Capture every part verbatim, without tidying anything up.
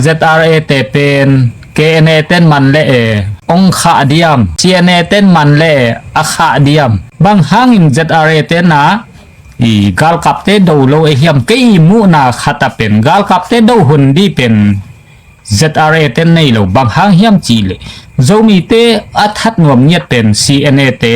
Z R A te pen K N A ten man le e ong khah diam, C N A ten man le e a khah diam. Bang hangin Z R A ten a i galkapte do lo e hiam? Kei muhna khat a pen galkapte do hun di pen Z R A ten nei lo. Bang hang hiam cih leh Zomite a that nuam ngiat pen C N A te,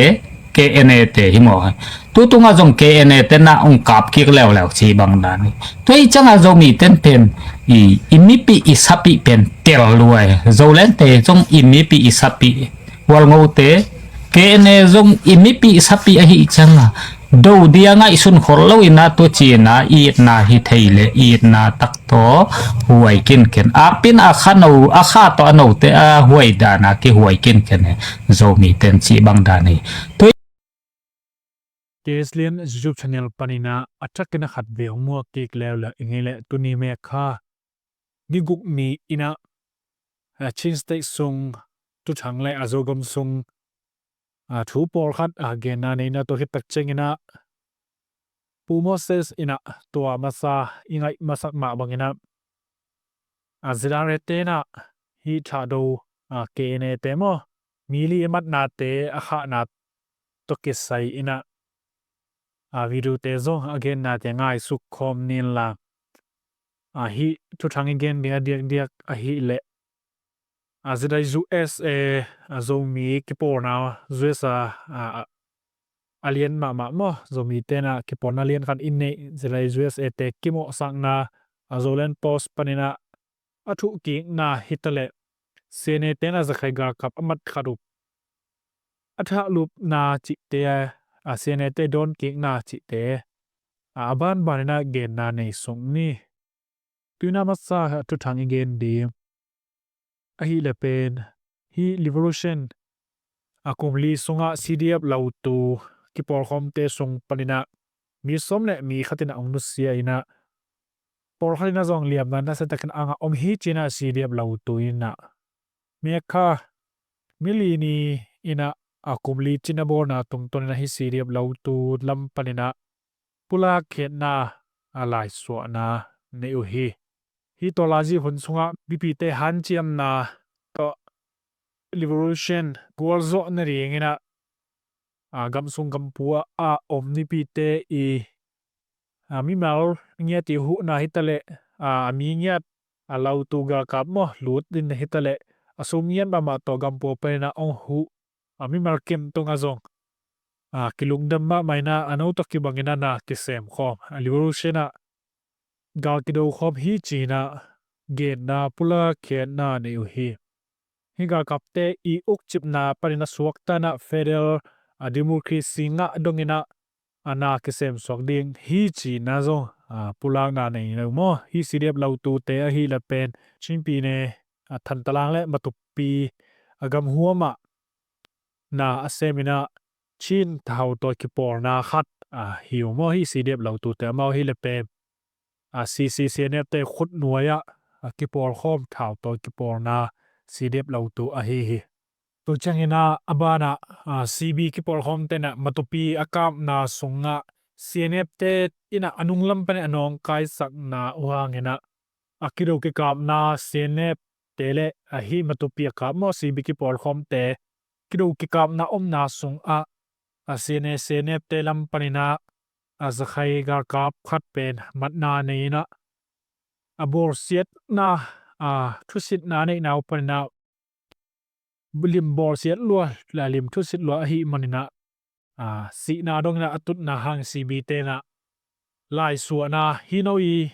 K N A te hi maw. Tutungah zong K N A ten a ong kap kik leuleu ci bang dan hi. Tua i ciangah Zomi ten pen i, i mipi i sapi pen tel luai. Zoland te zong i mipi i sapi, Hualngote, K N A zong i mipi i sapi ahi ciangah do dia ngaihsun khol lo in a, tua ci-in a itna hi thei le itna tak tawh huai kinken. Akpin a kha no, a kha tawh a note a huai dan a kihuai kinken e. Zomi ten ci bang dan hi. Tua K S Lian YouTube channel panin a, a thakin a khat ve hong muak kik leuleu ing ei leh, tuni May kha ni guk ni in a, a, Chin State sung thuthang le a Zogam sung, a, thu pawlkhat a genna nei in a, tua khit tak ciangin a Pu Moses in a tua masa i ngaih masak mah bangin a, a, Z R A ten a hih Thado, a, K N A te maw, mi li a matnate a khahna tawh kisai in a, a, video te zong a gennate ngaisuk khawm ni in la. A, hih thuthang i gen ding a diakdiak ahih leh, a, zidai U S A, a, Zomi kipawlna U S A, a, a, a lian mahmah maw, Zomi ten a kipawlna lian khat i neih, zidai U S A te kimawhsakna, a, Zoland Post panin a, a thuhkikna hi ta leh, C N A ten a Zakhai galkap a mat khat uh a thahlupna cihte, a, C N A te dawnkikna cihte, a, a banbanin a genna nei suk ni. Tuina masa a thuthang i gen ding ahih leh pen, hih Revolution, a, kum li sungah C D F lautu kipawlkhawmte sung panin a mi sawm le mi khat in a hong nusia in a, pawlkhat in a zong liamna nasia takin a ngah om hi ci-in a C D F lautu in a, May kha ni li ni in a, a, kum li cin a bawlna tungtawnin a hih C D F lautu lam panin a pulak khiatna, a, laisuahna nei uh hi. Hih tawlaizi hun sungah mipite hanciamna tawh Revolution gualzawh nadingin a, a, gamsung gampu ah a om mipite i, a, mimal ngiat i huhna hi ta leh, a, a mi ngiat, a, lautu galkap maw, lut in hi ta leh, a sum ngiat mahmah tawh gampu panin a hong huh, a, mimal kim tungah zong, a, kilungdam mahmah in a, a no tawh kibangin a na kisem khawm, a, Revolution ah gal kido khawm hi ci-in a genna pulak khiatna nei uh hi. Hih galkapte i ukcipna panin a suakta in a federal, a, democracy ngah dongin a, a, na kisem suak ding hi ci-in a zong, a, pulakna nei uh maw. Hih C D F lautute ahih leh pen Chin Pyine, a, Thantalang le Matupi, a, gamhuam ah na a sem in a Chin thautawi kipawlna khat, a, hi uh maw. Hih C D F lautute amau ahih leh pen, a, C C C N F te khutnuai ah, a, kipawlkhawm thautawi kipawlna C D F lautu ahi hi. Tua ciangin a, a banah, a, C B kipawlkhawmte in a Matupi a kapna sungah C N F te in a a nunglam panin a nawngkaisakna uh hangin a, a kido kikapna C N F te le, a, hih Matupi a kap maw, C B kipawlkhawmte kido kikapna omna sungah, a, C N A, C N F te lam panin a, a, Zakhai galkap khat pen matna nei in a, a bawlsiatna, a, thusitna neihna uh panin a lim bawlsiat lua, la lim thusit lua ahih manin a, a, sihna dongin a a tutna hang C B te in a laisuahna, hih no i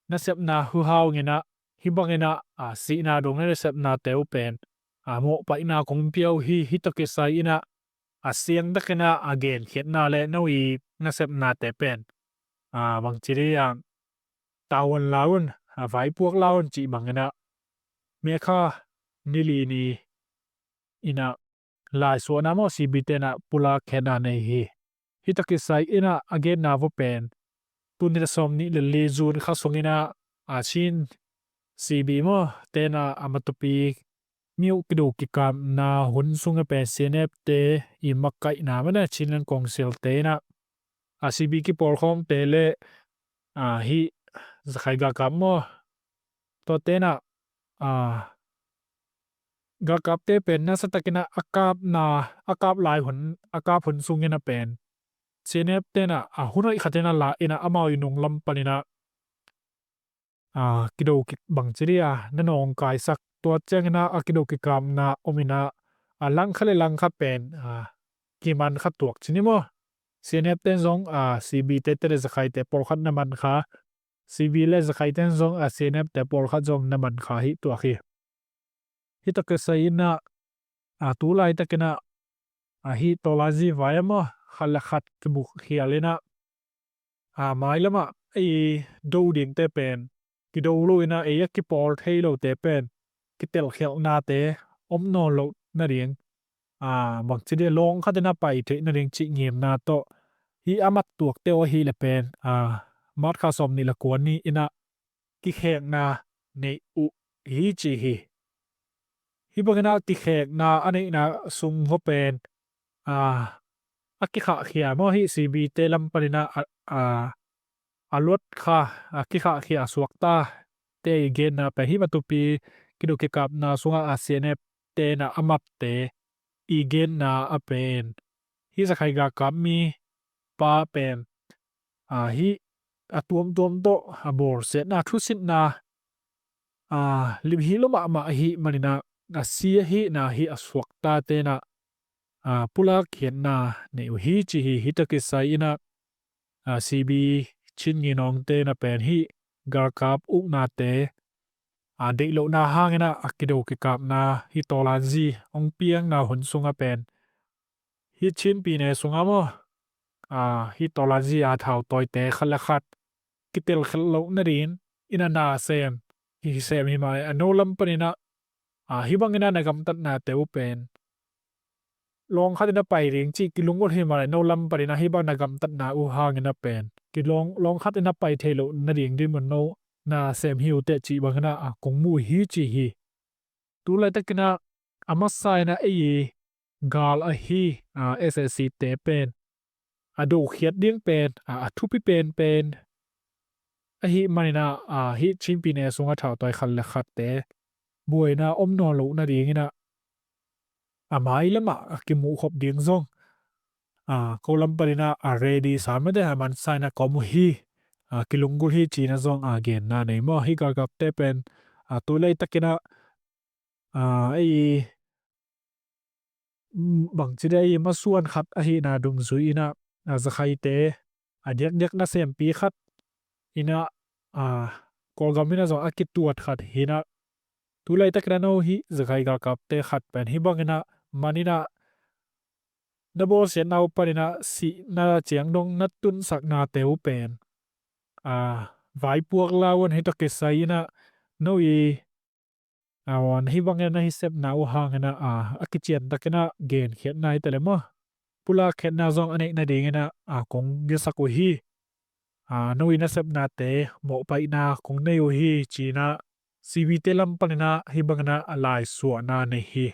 nasepna uh hangin a, hih bangin a, a, sihna dong le nasepnate uh pen, a, mawhpaihna kong pia uh hi. Hih tawh kisai in a, a, siangtakin a, a, genkhiatna le no i nasepnate pen, a, bangci dih a, tavuan la un, a, vaipuak la un cih bangin a, May kha ni li ni in a laisuahna maw, C B te in a pulak khiatna nei hi. Hih tawh kisai in a a genna vua pen, tul nih le sawmnih le li June kha sungin a, a, Chin C B maw, te in a, a, Matupi mi uh kido kikapna hun sungah pen C N F te i makaihna maw, Chinland Council te in a, a, C B kipawlkhawmte le, a, hih Zakhai galkap maw, tuate in a a, galkapte pen nasa takin ah a kapna, a kap lai hun, a kap hun sungin ah pen C N F te'n ah a hun hoih khat in ah la in ah amau i nung lam panin ah a, kido kik bang ci dih a, na nawngkaisak, tua ciangin ah a kido kikapna om in ah, a, langkhat le langkhat pen, a, kiman kha tuak ci ni maw. C N F te'n zong, a, C B te, te le Zakhaite pawlkhat na man kha, C B le Zakhaite'n zong, a, C N F te pawlkhat zong na man kha hi tuak hi. Hi tak kisai in ah, a, tu laitakin ah, a, hih Tawlanzi vai ah maw, khat le khat kimuh khial in ah, a, mailam ah ei do dingte pen kido lo in ah, ei a kipawl thei lote pen kitelkhialhnate om nawn loh nading, a, bangci dih, lawng khat in ah pai theih nading cih ngimna tawh, hih a mat tuakte uh ahih leh pen, a, March kha sawmnih le kua ni in ah kikhekna nei uh hi ci hi. Hih bangin ah kikhekna a neihna sung uh pen, a, a kikhahkhia maw, hih C B te lam panin ah, a, a, a luat kha, a kikhahkhia suaktate i genna pen, hih matupi kido kikapna sungah a C N F te'n ah a matte i genna ah pen, hih Zakhai galkap mi pa pen, a, hih a tuamtuam tawh a bawlsiatna, thusitna, a, lim hi lo mahmah ahih manin ah, a si ahihna hih a suaktate'n ah, a, pulak khiatna nei uh hi ci hi. Hi tak kisai in ah, a, C B Chin Nginawng te'n ah pen hih galkap uknate, a, deih lohna hangin ah a kido kikapna, hih Tawlanzi hong piangna hun sungah pen, hih Chin pyine sungah maw, a, hih Tawlanzi a thautawite khat le khat kitelkhialh loh nading in ah na sem, hi sem hi mah a, no lam panin ah, a, hih bangin ah na gamtatnate uh pen lawng khat in ah pai ding cih kilunggulh hi mah leh, no lam panin ah hih bang na gamtatna uh hangin ah pen kilawng, lawng khat in ah pai thei loh nading dinmun no na sem hi uh teh cih bangin ah, a, kong mu hi ci hi. Tu laitakin ah a masa in ah ei gal ahi, a, S A C te pen a dokhiat ding pen, a, a thupi penpen ahih manin ah, a, hih Chin pyine sungah thautawi khat le khatte buaina om nawn loh nadingin ah, a mailam ah a kimuhkhop ding zong, a, ko lam panin ah a ready sa mete a mansa in ah ka om uh hi, a, kilunggulh hi ci-in ah zong, a, genna nei maw. Hih galkapte pen, a, tu laitakin ah, a, ei, mm, bangci dih, ei masuan khat ahihna dungzui in ah, a, Zakhaite a diakdiak nasempi khat in ah, a, Kawlgam in ah zong a kituat khat hi in ah, tu laitakin ah no hih Zakhai galkapte khat pen hih bangin ah man in ah na bawlsiatna uh panin ah sihna ciang dong na tunsaknate uh pen, a, vaipuak lauhuan hi tawh kisai in ah no i, a, na hih bangin ah na hi sepna uh hangin ah, a, a kiciantakin ah genkhiatna hi ta leh maw, pulakkhiatna zong a neih nadingin ah, a, kong ngetsak uh hi. A, no i nasepnate mawhpaihna kong nei uh hi ci-in ah C B te lam panin ah hih bangin ah a laisuahna nei hi.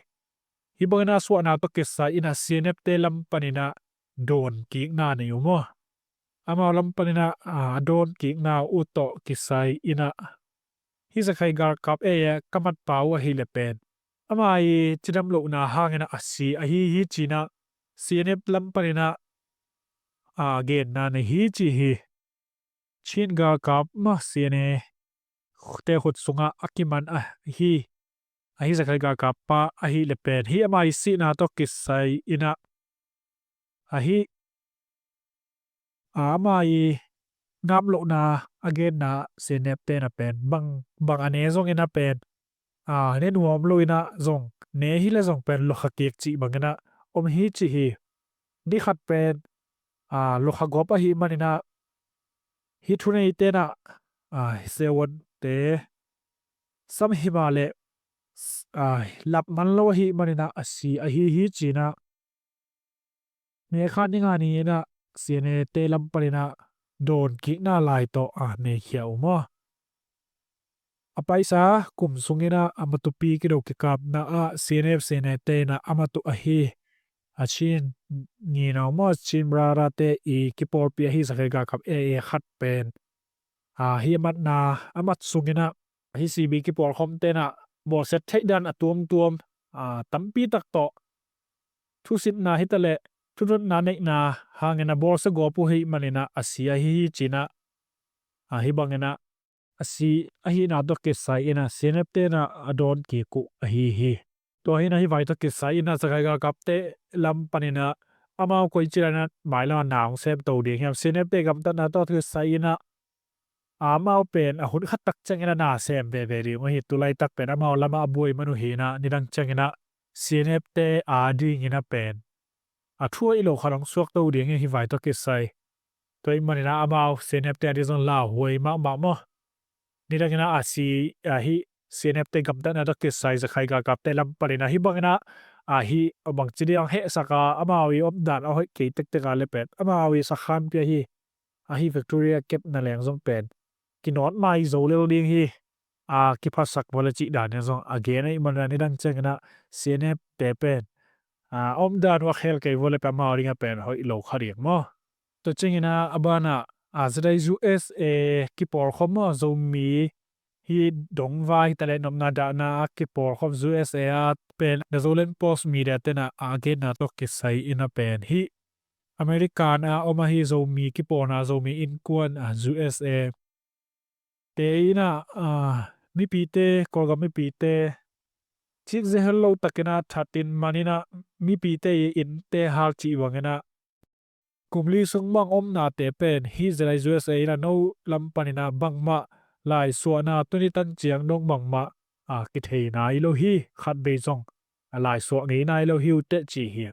Hih bangin ah suahna tawh kisai in ah C N F te lam panin ah dawnkikna nei uh maw. Amau lam panin ah, a, a dawnkikna uh tawh kisai in ah hih Zakhai galkap ei, a, ka matpa uh ahih leh pen ama i cidam lohna hangin ah a si ahi hi ci-in ah C N F lam panin ah, a, genna nei hi ci hi. Chin galkap mah C N A te khut sungah a kiman ahi, ahi Zakhai galkap pa ahih leh pen hih ama i sihna tawh kisai in ah, ahi, a, ama i ngap lohna a genna C N F te'n ah pen bang, bang a ne zongin ah pen, a, ne nuam lo in ah zong, ne hi leh zong pen luakha kik cih bangin ah om hi ci hi. Ni khat pen, a, luakha gawp ahih manin ah hih thuneite'n ah, a, hih sehuante sam hi mah leh, a, lap man lo ahih manin ah a si ahi hi ci-in ah May kha ni nga ni-in ah C N A te lam panin ah dawnkikna lai tawh, a, neikhia uh maw. A paisa kum sungin ah a matupi kido kikapna ah C N F C N A te'n ah a mat uh ahi, a, Chin Nginawng maw, Chin Brother te i kipawlpi ahi Zakhai galkap A A khat pen, a, hih a matna, a mat sungin ah hih C B kipawlkhawmte'n ah bawlsiat theih dan a tuamtuam, a, tampi tak tawh thusitna hi taleh thudotna neihna hangin a bawlsia gawp uh hi manin ah a si ahi hi ci-in ah, a, hih bangin ah a si ahihna tawh kisai in ah C N F te in ah a dawn kik uh ahi hi. Tua hi in ah hih vai tawh kisai in ah Rakhine galkapte lam panin ah amau koici lai in ah mailam ah na hong semto ding hiam? C N F te gamtatna tawh kisai in ah amau pen a hun khat tak ciangin ah na sem veve ding uh hi. Tulaitak pen amau lam ah a buai man uh hi in ah nidang ciangin ah C N F te a dingin ah pen a thu hoih lo khat hong suakto ding hi, hih vai tawh kisai. Tua ahih manin ah amau C N F te a ding zong lauhuai mahmah maw. Nidang in ah a si, a, hih C N F te gamtatna tawh kisai Rakhine galkapte lam panin ah hih bangin ah, a, hih a bangci ding hehsak a, amau i omdan a hoih kei tektek a leh pen amau i sakhanpi ahi, a, hih Victoria kepna leng zong pen kinawt mai zo lel ding hi, a, kiphasak vua leh cih dan in zong a gen ahih manin ah nidang ciangin ah C N F te pen, a, omdan uh a khel kei vua leh pen amau ding ah pen hoih lo kha ding maw. Tua ciangin ah a ban ah, a, Z I U S A kipawlkhawm maw, Zomi hih dongvai hi taleh nopna dahna a kipawlkhawm U S A ah pen The Zoland Post media te in ah a genna tawh kisai in ah pen hih America ah om ahi Zomi kipawlna, Zomi innkuan, a, U S A te in ah, a, mipite, Kawlgam mipite cikzia hel lo takin ah thatin manin ah mipite i innte hal cih bangin ah kum li sung bang omnate pen hih Z I U S A in ah no lam panin ah bangmah laisuahna tuni tan ciang dong bangmah, a, kithei nai lo hi, khatvei zong, a, laisuah ngei nai lo hi uh teh ci hi.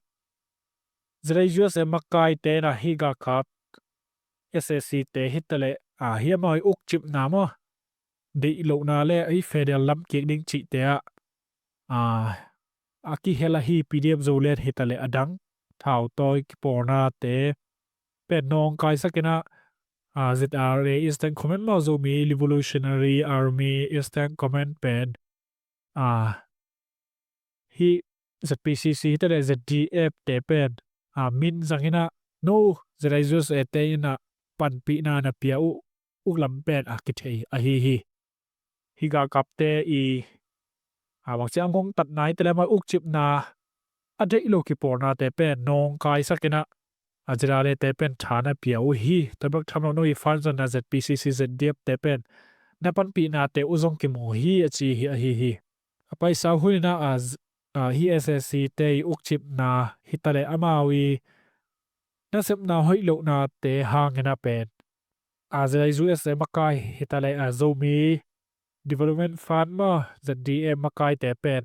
Z I U S A makaite in ah hih galkap S A C te hi taleh, a, hih amau i ukcipna maw, deih lohna leh a, hih federal lam kik ding cihte ah, a, a kihel ahi P D F Zoland hi taleh a dang thautawi kipawlnate pen nawngkaisak in ah, a, Z R A Eastern Command maw, Zomi Revolutionary Army Eastern Command pen, a, hih Z P C C hi taleh Z D F te pen, a, min zang in ah no Z I U S A te in ah panpihna na pia uh, uh lam pen a kithei ahi hi. Hih galkapte i, a, bangci a ngongtatna hi taleh amau ukcipna a deih lo kipawlnate pen nawngkaisak in ah, a, Z R A te pen tha na pia uh hi. Tua bek tham lo no i fanzonna Z P C C, Z D F te pen na panpihnate uh zong kimu hi a ci hi ahi hi. A paisa hun in ah, a, z-, a, hih S A C te i ukcipna hi taleh amau i nasepna hoih lohnate hangin ah pen, a, Z I U S A makai hi taleh, a, Zomi Development Fund maw, Z D F makaite pen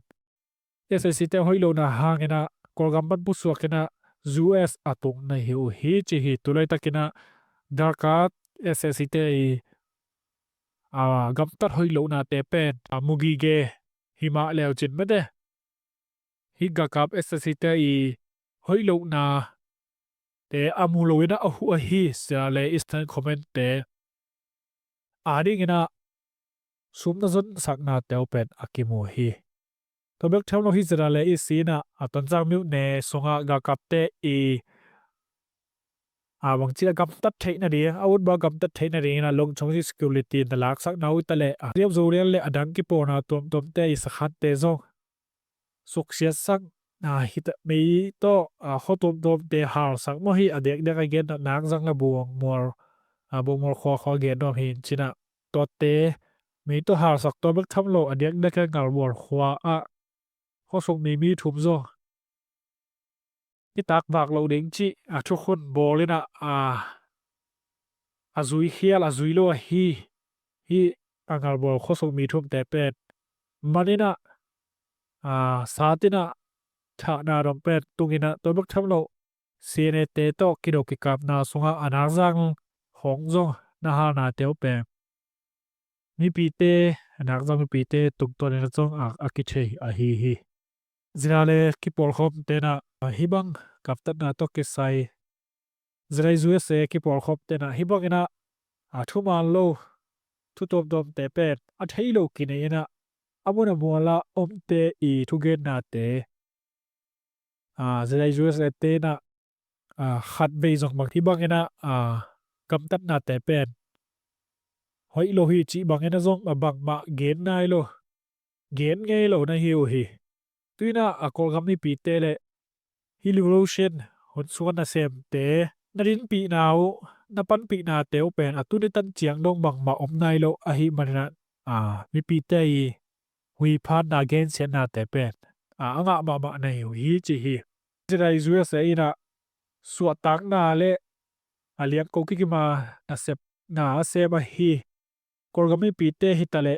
S A C te hoih lohna hangin ah Kawlgam pan pusuak in ah U S a tung na hi uh hi ci hi. Tulaitak in ah galkap S A C te i, a, gamtat hoih lohnate pen, a, mu gige hi mah leu cin mate hih galkap S A C te i hoih lohnate a mu lo in ah a huh ahi Z R A Eastern Command te a ding in ah sum na zonsaknate uh pen a kimu hi. Tua bek tham lo hih Z R A i sin ah, a, Tonzang myone sungah galkapte i, a, bangci a gamtat theih nading, a utbah gamtat theih nading in ah lungchong security na laksakna uh hi taleh, a, P D F Zoland leh a dang kipawlna tuamtuamte i sakhante zong suksiatsak, a, hi ta, mei tawh, a, khua tuamtuamte halsak maw, hih a diakdiak a gen nak zang a Buangmual, a, Buangmual khua khua gen nuam hi in cin ah, tuate mei tawh halsak, tua bek tham lo a diakdiak a Ngalbual khua ah khuasung mi mi thum zong nitak vak loh ding cih, a, thukhun bawl in ah, a, a zuikhial, a zui lo ahi hih a Ngalbual khuasung mi thumte pen man in ah, a, sat in ah thahna dong pen tung in ah, tua bek tham lo C N A te tawh kido kikapna sungah a nak zang hong zong na halnate uh pen mipite, a nak zang mipite tungtawn in ah zong a, a kithei ahi hi. Z R A kipawlkhawmte in ah, a, hih bang gamtatna tawh kisai, Z I U S A kipawlkhawmte in ah hih bang in ah, a, thuman lo thu tuamtuamte pen a thei lo kinei in ah, a mun a mual ah omte i thugennate, a, Z I U S A te in ah, a, khatvei zong bang hih bang in ah, a, gamtatnate pen hoih lo hi cih bang in ah zong a bangmah gen nai lo. gen ngei lo na hi uh hi. Tuinah a Kawlgam mipite le hih Lulosian hun sungah nasemte na dinpihna uh, na panpihnate uh pen a tuni tan ciang dong bangmah om nai lo ahih maninah, a, mipite i huiphanna gensiatnate pen, a, a ngah mahmah na hi uh hi ci hi. Israel U S A inah suahtakna le a liangko kikima nasepna a sem ahi Kawlgam mipite hitaleh,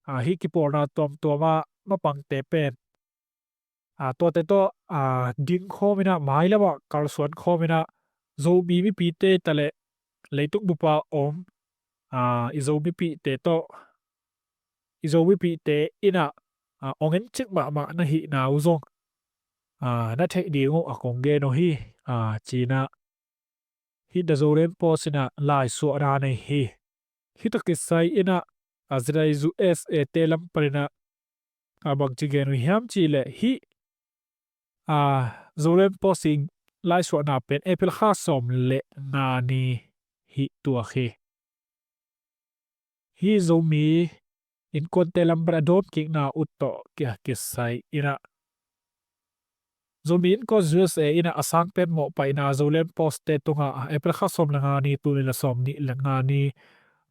a, hih kipawlna tuamtuamah mapangte pen, a, tuate tawh, a, dingkhawm inah mailamah kalsuan khawm inah Zomi mipite hitaleh leitung bupa om, a, i Zo mipite tawh, i Zo mipite inah, a, ong encik mahmah na hihna uh zong, a, na theih ding uh a kong gen uh hi, a, cinah hih The Zoland Post inah laisuahna nei hi. Hih tawh kisai inah, a, Israel U S A te lam paninah, a, bangci gen uh hiam cihleh hih, a, Zoland Post i laisuahna pen April kha sawm le nga ni hih tuak hi. Hih Zomi innkuante lam pan a dawmkikna uh tawh kia kisai inah Zomi innkuan U S A inah a sangpen mawhpaihna Zoland Post te tungah April kha sawm le nga ni, tul nih le sawm nih le nga ni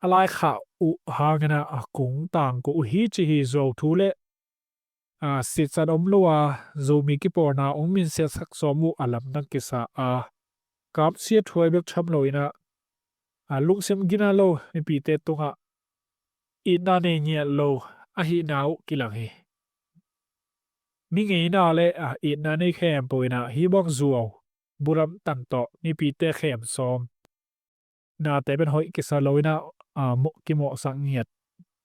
a laikhak uh hanginah a kung tangko uh hi ci hi. Zuau thu le, a, sitsan om lo a Zomi kipawlna ong minsiatsak sawm uh a lamdang kisa a, kamsia thuai bek tham lo inah, a, lungsim gina lo mipite tungah itna nei ngiat lo ahihna uh kilang hi. Mi ngeina le, a, itna nei khempeuh inah hih bang zuau bulamtang tawh mipite khem sawm nate pen hoih kisa lo inah, a, mawh, kimawhsak ngiat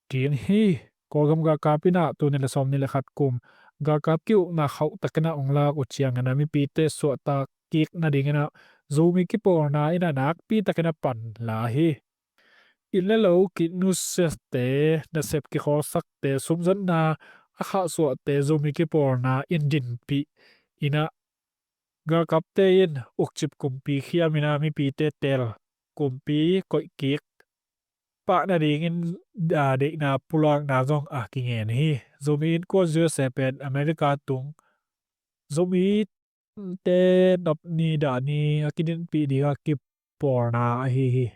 ding hi. Kawlgam galkap inah tul nih le sawm nih le khat kum galkap ki-ukna khauhtak inah ong lak uh cianginah mipite suahtak kik nadinginah Zomi kipawlna inah nakpi takinah pan la hi. Inn le lo kinusiate, nasep kikhawlsakte, sumzonna a khahsuahte Zomi kipawlna in dinpih inah galkapte in ukcip kumpi khiam inah mipite tel kumpi koihkik pah nadingin, a, deihna pulakna zong a kingen hi. Zomi innkuan U S A pen America tung Zomite nop ni dah ni a kidinpih dingah kipawlna ahi hi.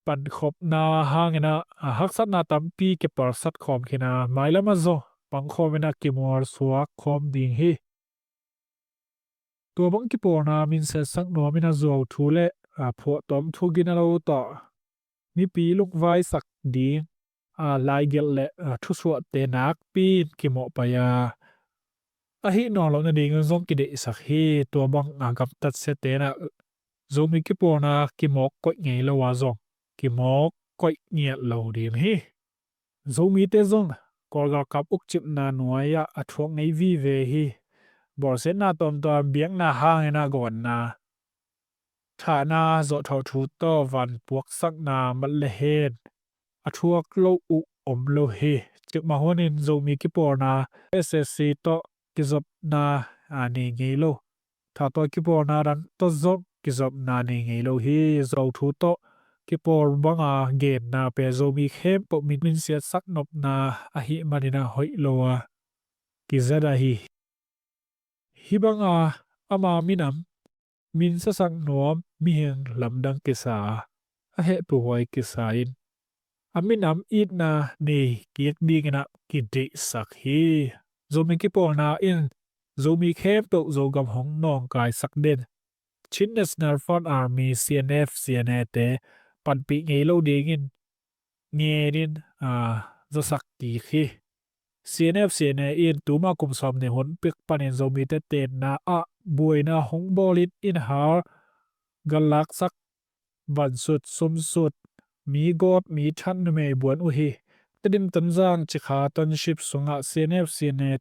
Pankhopna hanginah, a, haksatna tampi kipalsat khawm khin a, mailamah zong pangkhawm inah kimualsuak khawm ding hi. Tua bang kipawlna minsiatsak nuam inah zuau thu le, a, phuahtawm thu gina lo tawh mipi lungvaisak ding, a, laigelh le, a, thusuahte nakpi in kimawhpaih a, ahi nawn loh nadingin zong kideihsak hi. Tua bang, a, gamtat siate inah Zomi kipawlna kimawk koih ngei lo a zong kimawk koih ngiat lo ding hi. Zomite zong Kawl galkap ukcipna nuai-ah a thuak ngei vive hi. Bawlsiatna tuamtuam biakna hangin a gawnna, thahna, zawhthawh thu tawh vanpuaksakna mat le hen a thuak lo uh om lo hi. Cikmah hunin Zomi kipawlna S S C tawh kizopna, a, nei ngei lo. Thatawi kipawlna dang tawh zong kizopna nei ngei lo hi. Zuau thu tawh kipawl banga genna pen Zomi khempeuh min, minsiatsak nopna ahih manin a hoih lo a kizat ahi hi. Hih banga ama minam minsiasak nuam mihing lamdang kisa a, a hehpihhuai kisa in a minam itna nei kik dingin a kideihsak hi. Zomi kipawlna in Zomi khempeuh Zogam hong nawngkaisak den Chin National Front Army, C N F, C N A te panpih ngei lo dingin ngenin, a, zasak kik hi. C N F, C N A in tuma kum sawm nih hun pek panin Zomite tenna ah buaina hong bawlin inn hal, gal laksak, vansut, sumsut, mi gawt, mi than, numei buan uh hi. Tedim, Tonzang, Cikha Township sungah C N F, C N A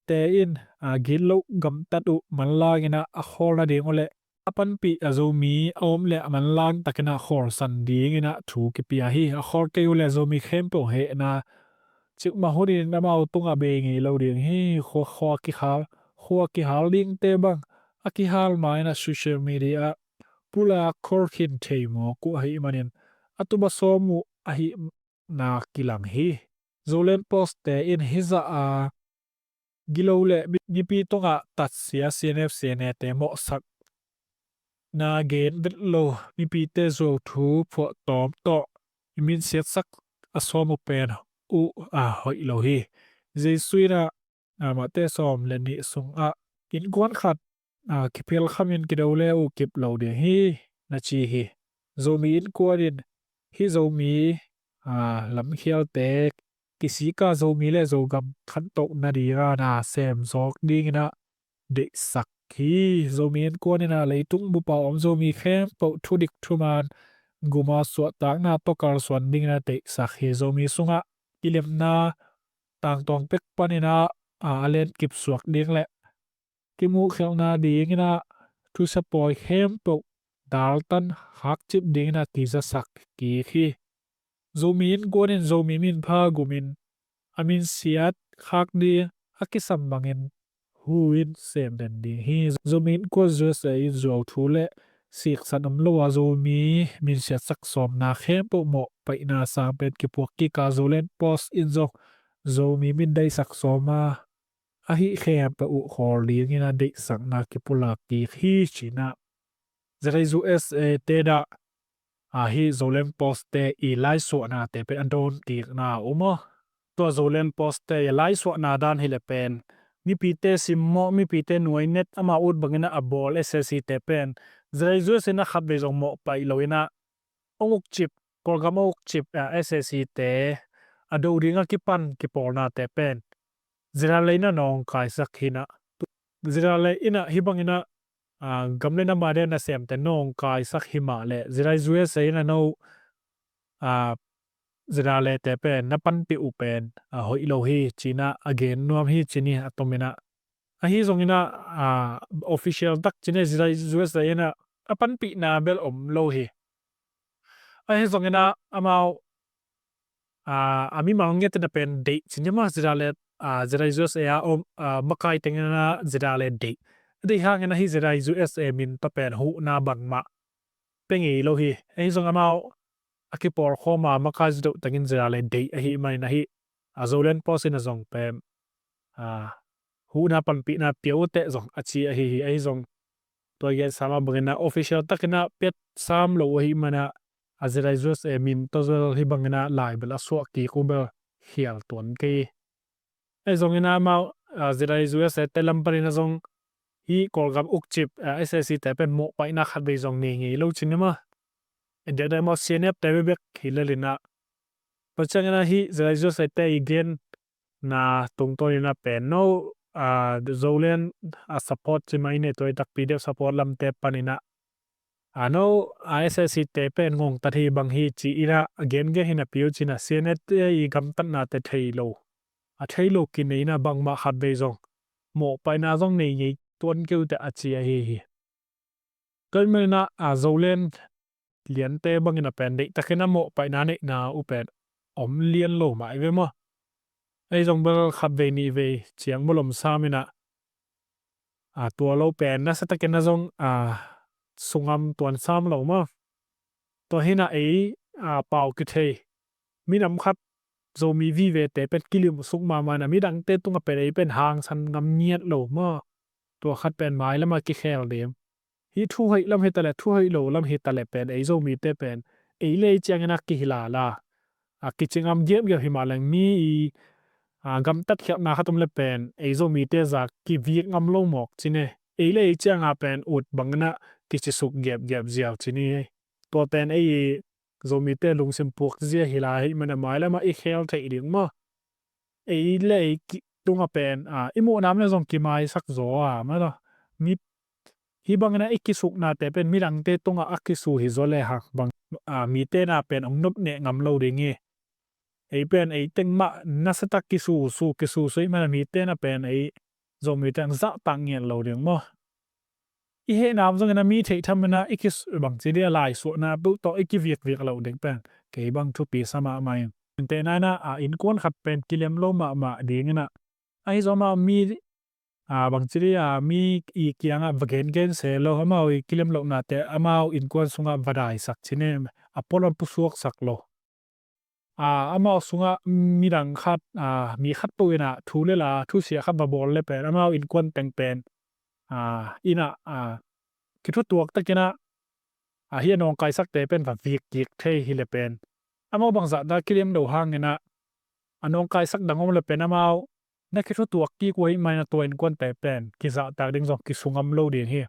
te in, a, gitloh gamtat uh manlangin a, a khawl nading uh leh a panpih a Zomi a om leh a manlang takin a khawlsan dingin a thu kipia hi. A khawl kei uh leh Zomi khempeuh hehna cikmah hunin amau tungah bei ngei lo ding hi. Khua, khua kihal, khua kihal dingte bang a kihal ma-in a social media ah pulak khawl khin thei mawk uh ahih manin a tup a sawm uh ahihna kilang hi. Zoland Post te in hizah a gilo le mi- mipi tungah tatsia C N F C N A te mawhsak na gen vet lo mipite zuau thu phuahtawm tawh i minsiatsak a sawm uh pen uh a hoih lo hi. Jesu in ah, a, Mate sawm le nih sungah innkuan khat, a, kiphel khamin kido le uh kip lo ding hi na ci hi. Zomi innkuan in hih Zomi, a, lamkhialte kisika Zomi le Zogam khantoh nadinga na sem zawk dingin ah deihsak hi. Zomi innkuan in ah leitung bupa om Zomi khempeuh thudik thuman guma suahtakna tawh kalsuan dingin ah deihsak hi. Zomi sungah kilemna tangtuang pek panin ah, a, a len kipsuak ding le kimuhkhelhna dingin ah thusia pawi khempeuh daltan hakcip dingin ah kizasak kik hi. Zomi innkuan in Zomi minpha gumin a minsiat khak ding a kisam bangin hu in sem den ding hi. Zomi innkuan U S A in zuau thu le siksan om lo a Zomi minsiatsak sawmna khempeuh mawhpaihna sang pen kipuak kik a Zoland Post in zong Zomi mindaisak sawm a ahi khempeuh uh khawl dingin a deihsakna kipulak kik hi ci-in ah Zira U S A te dah ahi Zoland Post te i laisuahnate pen a dawn kikna a um aw. Tua Zoland Post te i laisuahna dan hi le pen mipite simmawh, mipite nuainet, amau ut bangin a bawl S A C te pen Zira U S A in a khatvei zong mawhpaih lo in ah hong ukcip, Kawlgam a ukcip a S A C te a do ding a kipan kipawlnate pen Zira le in a nawngkaisak hi in ah. Zira le in ah hih bangin ah, a, gam le nam a dia nasemte nawngkaisak hi mah leh Zira U S A in a no, a, Zira le te pen na panpih uh pen a hoih lo hi ci-in ah a gen nuam hi ci-in hi a tom in ah. Ahi zongin ah, a, official tak ci-in ah Zira U S A in ah a panpihna bel om lo hi. Ahi zongin ah amau, a, a mimal ngetin a pen deih ci-in ah mah Zira le, a, Zira U S A a om, a, makai tengin ah Zira le deih. Deih hangin ahi Zira U S A min tawh pen huhna bangmah pia ngei lo hi. Ahi zong amau a kipawlkhawm a makai zaw deuh tengin Zira le deih ahih manin ahi, a, Zoland Post in a zong pen, a, huhna panpihna pia uh teh zong a ci ahi hi. Ahi zong tua gen sam a bangin ah official takin ah piat sam lo ahih manin ah a Zira U S A min tawh zel hih bangin ah lai bel a suah kik uh bel khial tuan kei. Ahi zongin ah amau, a, Zira U S A te lam panin ah zong hih Kawlgam ukcip, a, S A C te pen mawhpaihna khatvei zong nei ngei lo ci-in ah mah. India te amau C N F te bekbek hi lel in ah. Tua ciangin ah hih Zira U S A te i gen na tungtawnin ah pen no, a, Zoland a support ci mah i nei tua i tak P D F support lamte panin ah, a, no, a, S A C te pen ngongtat hi bang hi ci-in ah a gengen hi napi uh ci-in ah C N F te i gamtatnate thei lo, a thei lo kinei in ah bangmah khatvei zong mawhpaihna zong nei ngei tuan kei uh teh a ci ahi hi. Tua ahih manin ah, a, Zoland liante bangin a pen deihtakin a mawhpaihna neihna uh pen om lian lo mah hi ve maw. Ahi zong bel khatvei nihvei ciang bel om sam in ah, a, tua lo pen nasiatakin a zong, a, sungam tuan sam lo maw. Tua hi in ah ei, a, pau kithei minam khat Zomi vivete pen kilimsuk mahmah in ah midangte tungah pen ei pen hangsan ngam ngiat lo maw. Tua khat pen mailam ah kikhel ding. Hih thu hoih lam hi ta leh, thu hoih lo lam hi ta leh pen ei Zomite pen ei le ei ciangin a kihilala, a, kici ngam giapgiap hi mah leng mi i, a, gamtat khialhna khat om leh pen ei Zomite zak kivik ngam lo mawk ci-in e. Ei le ei ciang a pen ut bangin a kicisuk giapgiap ziau ci-in e. Tua pen ei Zomite lungsim puak zia hi lai ahih manin a mailam ah i khel theih ding maw. Ei le ei ki- tungah pen, a, i muhna om leh zong kimaisak zaw a, maw. Mi, hih bangin a i kisuknate pen midangte tungah a kisu hi zaw lehang bang, a, mite na pen hong nop neh ngam lo ding hi. Ei pen ei teng mah nasiatak kisusu, kisusu ahih manin a mite na pen ei Zomite hong zahtak ngiat lo ding maw. I hehna om zongin a mi theih tham in a i kis- bangci dih a laisuahna peuh tawh i kivikvik loh ding pen kei bang thupi sa mahmah ing. Intehna in a, a, innkuan khat pen kilem lo mahmah dingin a, ahi zong amau mi, a, bangci dih a mi i kiangah va gengen se lo, amau i kilem lohnate amau innkuan sungah va daisak ci-in e, a pualam pusuaksak lo. a, amau sungah midang khat, a, mi khat peuh in ah thu le la thusia khat va bawl le pen amau innkuan teng pen, a, in ah, a, kithutuak takin ah, a, hih a nawngkaisakte pen va vik kik thei hi le pen amau bangzahta kilem lo hangin ah a nawngkaisak dang om le pen amau na kithutuak kik uh ahih manin ah tua innkuante pen kizahtak ding zong kisungam lo ding hi.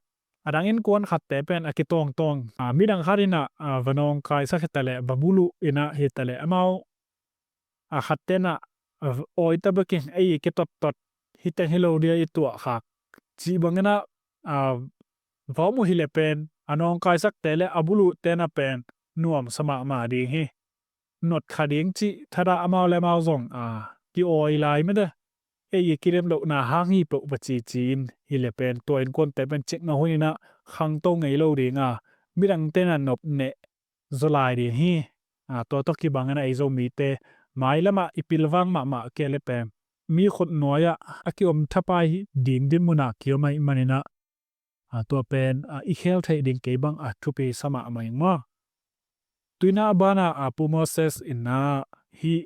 A dang innkuan khatte pen a kitawngtawng, a, midang khat in ah, a, va nawngkaisak hi ta leh, va buluh in ah hi ta leh amau, a, khatte in ah, a, awi ta bekin ei i kitottot hi teng hi lo dia i tuahkhak cih bangin ah, a, va om uh hi le pen a nawngkaisakte le a buluhte in ah pen nuamsa mahmah ding hi. Notkha ding cih thadah amau le amau zong, a, ki-awi lai mete. Ei i kilem lohna hang hi peuh va cici in hi le pen tua innkuante pen cikmah hun in ah khangto ngei lo ding a, midangte in ah nopneh zaw lai ding hi. A, tua tawh kibangin ah ei Zomite mailamah i pilvang mahmah kei le pen mi khutnuai-ah a kiom thapai ding dinmun ah kiom ahih manin ah, a, tua pen, a, i khel theih ding kei bang a thupi sa mahmah ing maw? Tuina a banah, a, Pu Moses in ah hih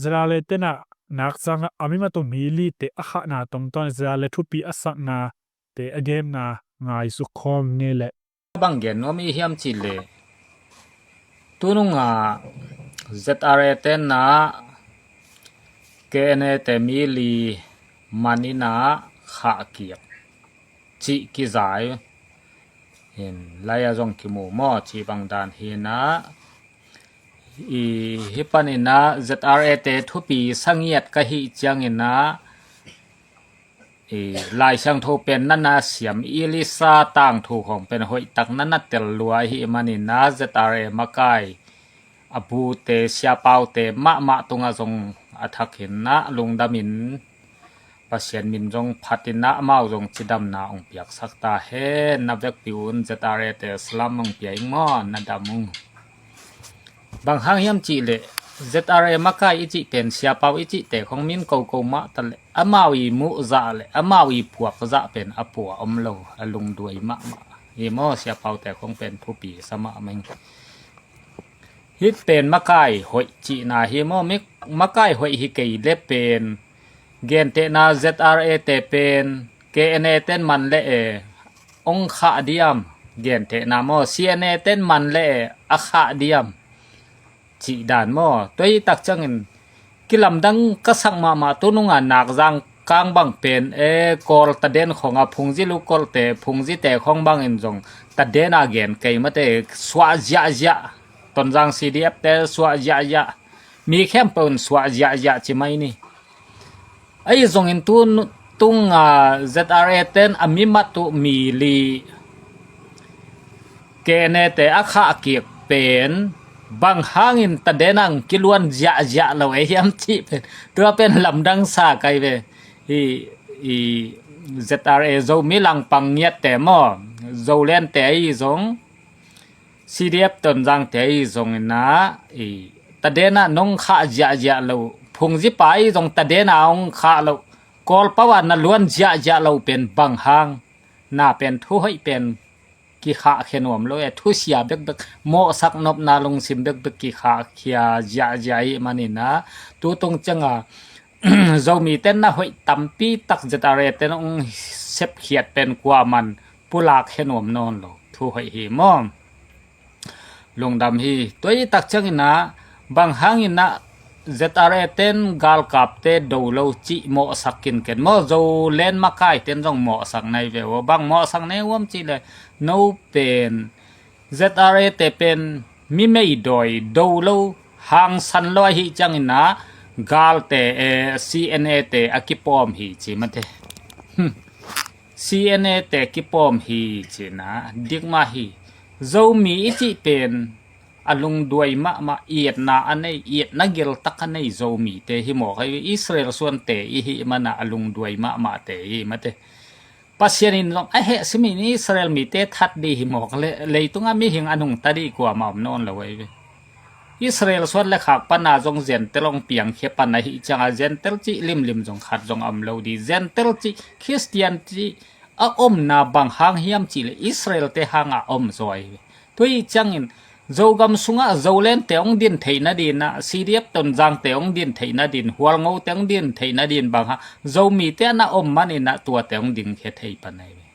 ZRA te in ah nakzang ah a mimat uh mi lite a khahna tungtawn ZRA thupi a saknate a genna ngaisuk khawm ni leh. Bang gen nuam i hiam cih leh, tunung ah ZRA te in ah KNA te mi li man in ah khah kik cih kiza hi. Hin lai-ah zong kimu maw cih bang dan hi in ah, i, hih panin ah ZRA te thupi sa ngiat ka hih ciangin ah, i, Lai Siangtho pen na na siam, Elisa tangthu khawng pen hoihtak na na tel lua ahih manin ah ZRA makai a bute, siapaute mahmah tungah zong a thak in ah lungdam in, Pasian min zong phat in ah amau zong cidamna hong piaksak ta hen. Na vekpi un ZRA te salam hong pia ing maw, na dam ung. Bang hang hiam cih leh ZRA makai i cih pen, siapau i cihte khawng min koko mah ta leh amau i muh zah le amau i phuak zah pen a pua om lo, a lungduai mahmah hi maw. Siapaute khawng pen thupi sa mahmah ing. Hih pen makai hoih cihna hi maw. Mi, makai hoih hi kei le pen gentehna ZRA te pen KNA ten man le e hong khah diam, gentehna maw, CNA ten man le e a khah diam cih dan maw. Tua hi tak ciangin kilamdang ka sak mahmah. Tunung ah Nakzang kang bang pen e, Kawl taden khawng a Phungzi Lukawlte, Phungzite khawng bangin zong taden a gen kei mate, suah ziahziah. Tonzang CDF te suah ziahziah. Mi khempeuh in suah ziahziah ci mai ni. Ahi zongin tu, tung, a, ZRA ten a mimat uh mi li KNA te a khah kik pen bang hangin taden ah hong kiluan ziahziah lo e hiam cih pen, tua pen lamdang sa kai ve. Hi, i, ZRA Zomi langpang ngiatte maw, Zolandte ahi zong, CDF Tonzangte ahi zongin ah, i, taden ah nong khah ziahziah lo, Phungzi pa ahi zong taden ah hong khah lo, Kawlpau ah na luan ziahziah lo pen bang hang, na pen thu hoih pen kikhahkhia nuam lo e, thusia bekbek, mawhsak nopna lungsim bekbek kikhahkhia ziahziah ahih manin ah, tu tung ciang a Zomi ten na hoih tampi tak ZRA ten hong sepkhiat pen kuaman pulakkhia nuam nawn lo thu hoih hi maw. Lungdam hi. Tua hi tak ciangin ah, bang hangin ah ZRA ten galkapte do lo cih mawhsak kinken maw, Zoland makai ten zong mawhsak nai ve uh. Bang mawhsak nai uam cih leh, no pen ZRA te pen mi meidawi do lo, hangsan lo ahih ciangin ah galte, eh, CNA te a kipawm hi ci mate. Hmm. CNA te kipawm hi cihna dik mah hi. Zomi i cih pen a lungduai mahmah, itna a nei, itna giltak a nei Zomite hi mawk hi. Israel suante i hih mana a lungduai mahmahte hi mate. Pasian in zong a heh simin Israel mite that dih hi mawk le, leitunga mihing a nungta dih kuamah om nawn lo ahi ve. Israel suan le khak pana zong Gentile hong piangkhia pan ahih cianga Gentile cih limlim zong khat zong a om lo dih. Gentile cih, Khristian cih a omna bang hang hiam cih le Israel te hanga om zaw ahi ve. Tua hi ciangin Zogam sungah Zolente hong din theih nadinah, C D F Tonzangte hong din theih nadin, Hualngote hong din theih nadin bang hang, Zomite a na om maninah tuate hong dingkhia thei pan ahi ve.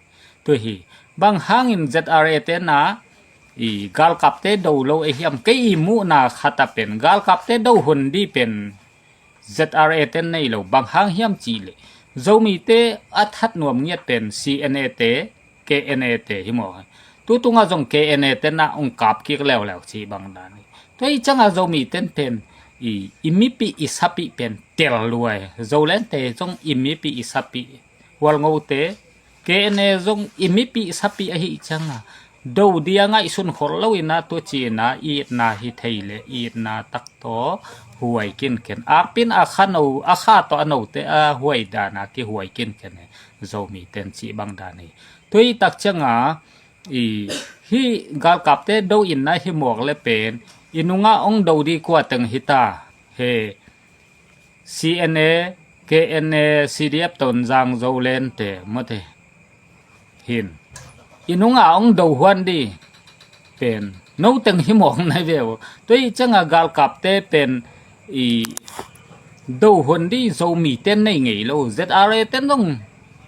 Tua hi, bang hangin Z R A te na i galkapte do lo ei hiam, kei i muhna khat a pen galkapte do hun di pen Z R A ten nei lo, bang hang hiam cih leh Zomite a that nuam ngiat pen C N A te, K N A te hi maw. Tu tungah zong K N A te na hong kap kik leuleu cih bang dan hi. Tua i ciangah Zomite pen i, i mipih i sapih pen tel lua hi. Zolente zong i mipih i sapih, Hualngote, K N A zong i mipih i sapih ahi ciangah do dia ngaihsun khol loinah tu cinah itna hi thei leh itna tak tawh huai kinken. Akpin a kha no, a kha tawh a note a huai dana kihuai kinken hi. Zomite in cih bang dan hi. Tua i tak ciangah i, hih galkapte do inna hi mawk le pen i nungah hong do di kua teng hi ta. He, C N A, K N A, C D F Tonzang, Zolente mawte hin i nungah hong do huan di pen no teng hi mawk nai ve uh. Tua i ciangah galkapte pen i do hun di Zomite nei ngei lo, Z R A ten zong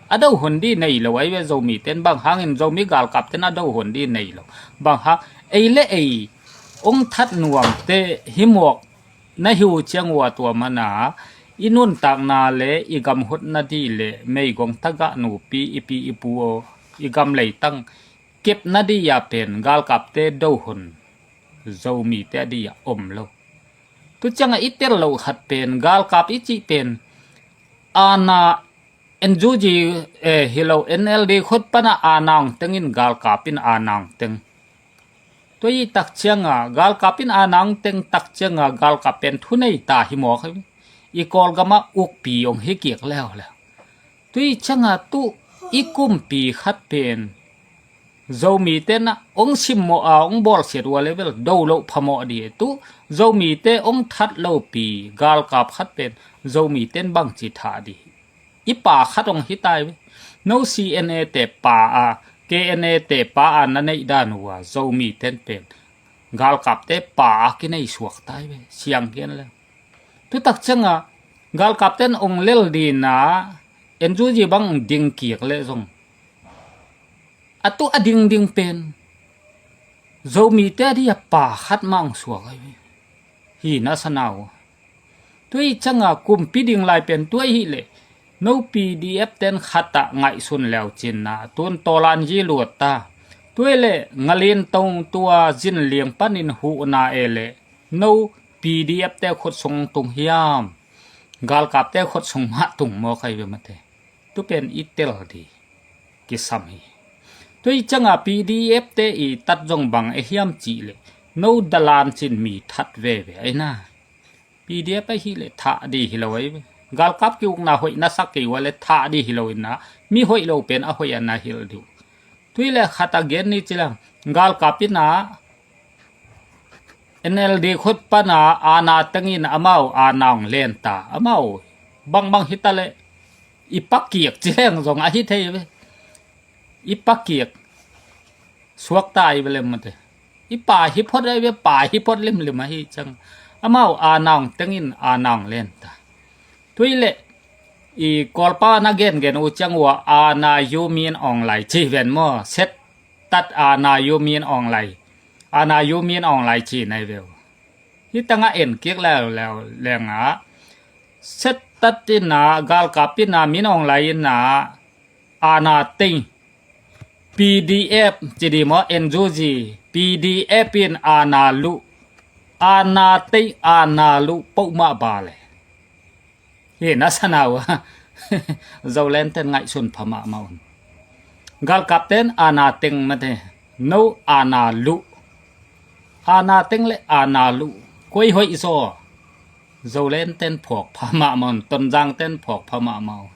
a do hun di nei lo ahi ve. Zomite bang hangin Zomi galkapte na do hun di nei lo, bang hang ei le ei hong that nuamte hi mawk na hi uh ciang uh a, tua mana i nuntakna le i gam hutna di le meigong tagah nupi i pi i pu aw, i gam leitang kepna di a pen galkapte do hun Zomite a di a om lo. Tu ciangah i tel loh khat pen galkap i cih pen ana N U G, eh, hi lo, N L D khut pana ana hong teng in galkap in ana hong teng. Tua i tak ciangah galkap in ana hong teng tak ciangah galkap pen thunei ta hi mawk hi. I Kawlgamah ukpi hong hi kik leuleu. Tua i ciangah tu i kumpi khat pen Zomite na hong simmawh a hong bawlsiat uh a level do loh phamawh di. Tu Zomite hong that lopi galkap khat pen Zomite in bangci thah di. I pa khat hong hi tai ve. No C N A te pa a, K N A te pa a na neih dan uh a Zomite in pen galkapte pa a kinei suak tai ve. Siang kian le. Tu tak ciangah galkapte in hong lel dina N U G bang ding kik le zong a tu a dingding pen Zomite a di a pa khat mah hong suak ahi ve. Hi na sa nau. Tua i ciangah kumpi ding lai pen tua i hih leh no P D F ten khat ah ngaihsun leu cinna tun tawlan ji luat ta. Tua i leh ngalin tong tua zinliang panin huhna e leh no P D F te khut sung tung hiam? Galkapte khut sung mah tung mawk ahi ve mate. Tu pen i tel di kisam hi. Tua i ciangah P D F te i tat zong bang e hiam cih leh no dalan cin mi that veve ahi na. P D F ahi leh thah di hi lo ahi ve. Galkap ki-ukna hoih na sak kei uh a leh thah di hi lo inna mi hoih lo pen a hoih a na hilh di uh. Tui le khat a gen ni ci leng galkap inna N L D khut pana ana tengin amau ana hong len ta. Amau bangbang hi ta leh i pakiak ci leng zong ahi thei ve. I pakiak suak ta ahi ve lem mate. I pa hi phot ahi ve, pa hi phot limlim ahi ciang amau ana hong tengin ana hong len ta. Tui le i Kawlpa na gengen uh ciang uh a ana yu min ong lai ci ven maw? Set tat ana yu min ong lai. Ana yu min ong lai ci nai ve uh. Hi tangah en kik leuleu lengah set tat inna galkap inna min ong lai inna ana teng P D F ci di maw, N U G, P D F in ana luh, ana teng ana luh poh mah ba le. Hi na sa nau a Zoland ten ngaihsun pha mahmah un. Galkap ten ana teng mate no ana luh. Ana teng le ana luh koi hoih zaw. Zoland ten phawk pha mahmah un, Tonzang ten phawk pha mahmah un.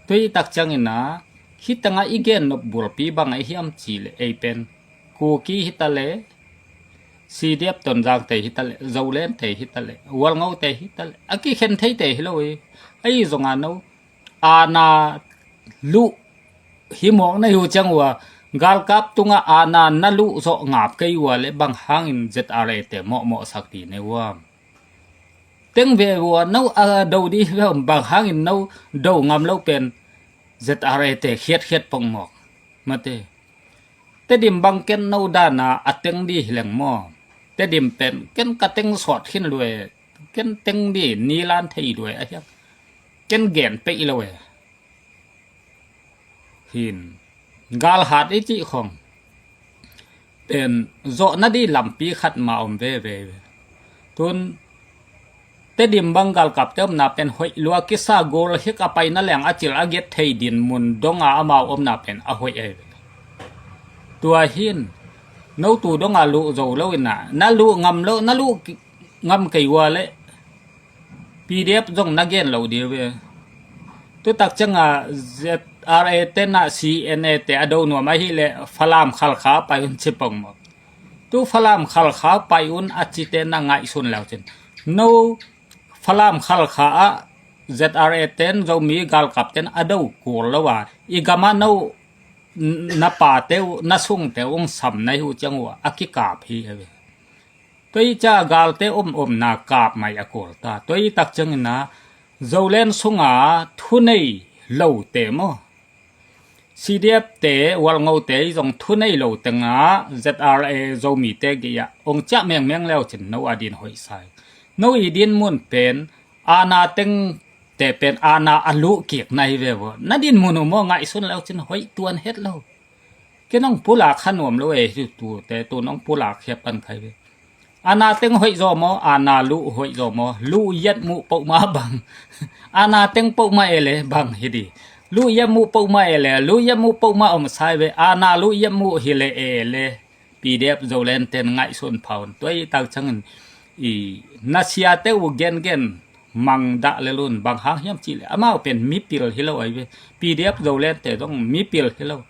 Tui tak ciangin a hi tangah i gen nop bulpi bang a i hiam ci le ei pen Kuki hi ta le, C D F Tonzang te hi ta le, Zoland te hi ta le, Walngo te hi ta le, a kikhen thei te hi lo i. Ahi zonga no ana luh hi mawk na hi uh ciang uh a Galkap tungah aana na luh zawh ngap kei ua le bang hangin Z R A te mawhmawh sak dih ne uam? Teng ve ua no a do dih ve, bang hangin no do ngam lo pen Z R A te khiatkhiat pongmawk mate. Tedim bang ken no dana a teng dih hileng maw? Tedim pen ken ka teng sawt khin lue, ken teng dih nilan thei lue a hiang. Ken gen peih lo e. Hin galhat i cih khong pen zawhna dih lampi khat ma om veve. Tun Tedim bang galkapte omna pen hoih lua kisa gol hik a paina leng a cil a giat thei din mun donga amau omna pen a hoih ei. Tua hin no tu donga luh zo lo ina na luh ngam lo, na luh ngam kei ua le P D F zong na gen lo dih ve. Tutak cianga Z R A te na C N A te a do nuam ahi le Falam Khalkha pai un ci pong maw? Tu Falam Khalkha pai un a cite na ngaihsun leu cin. No Falam Khalkha ah Z R A ten Zomi galkap ten a do kul lo a i gama no na pate uh na sungte uh ung sam na hi uh ciang uh a kikap hi a ve. Tua i ca galte om omna kap mai a kul ta. Tua i tak ciangina Zolen sunga thunei lote maw? C D F te, Walngote i zong thunei lo tenga Z R A Zomite gei-ah ong ciah mengmeng leu cin no a din hoih sai. No i din mun pen aana teng te pen aana a luh kik na hi ve vo. Na din mun uh maw ngaihsun leu cin hoih tuan het lo. Ken ong pulak kha nuam lo e hi tu te tu nong pulak khia pan khai ve. Aana teng hoih zaw maw, aana luh hoih zaw maw, luh yat muh pohma bang. Aana teng pohma e le bang hi di. Luh yat muh pohma e le, luh yat muh pohma om sai ve, aana luh yat muh hi le e le. P D F Zolen ten ngaihsun pha un. Tua i tak ciangin i nasiate uh gengen mang dah le lun bang hang hiam cih le amau pen mipil hi lo ai ve. P D F Zolen te zong mipil hi lo.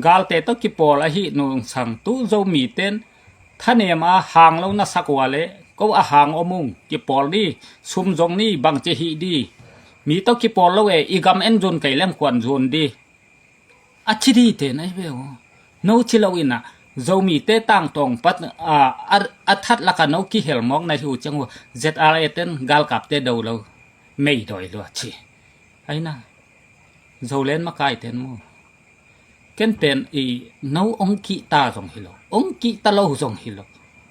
Galte tawh kipawl ahi nungsang tu Zomi ten thanem a hang lo na sak ua le ko a hang om ung kipawl di, sum zong ni bangci hih di. Mi tawh kipawl lo e i gam en zun kei lem kuan zun di. A ci di ten ahi ve uh. No ci lo ina Zomite tangtawng pat a, a, a that laka no kihel mawk na hi uh ciang uh Z R A ten galkapte do lo. Mei dawi lua ci. Aina Zolen makai ten mu. Ken pen i no ong kihta zong hi lo, ong kihta lo zong hi lo,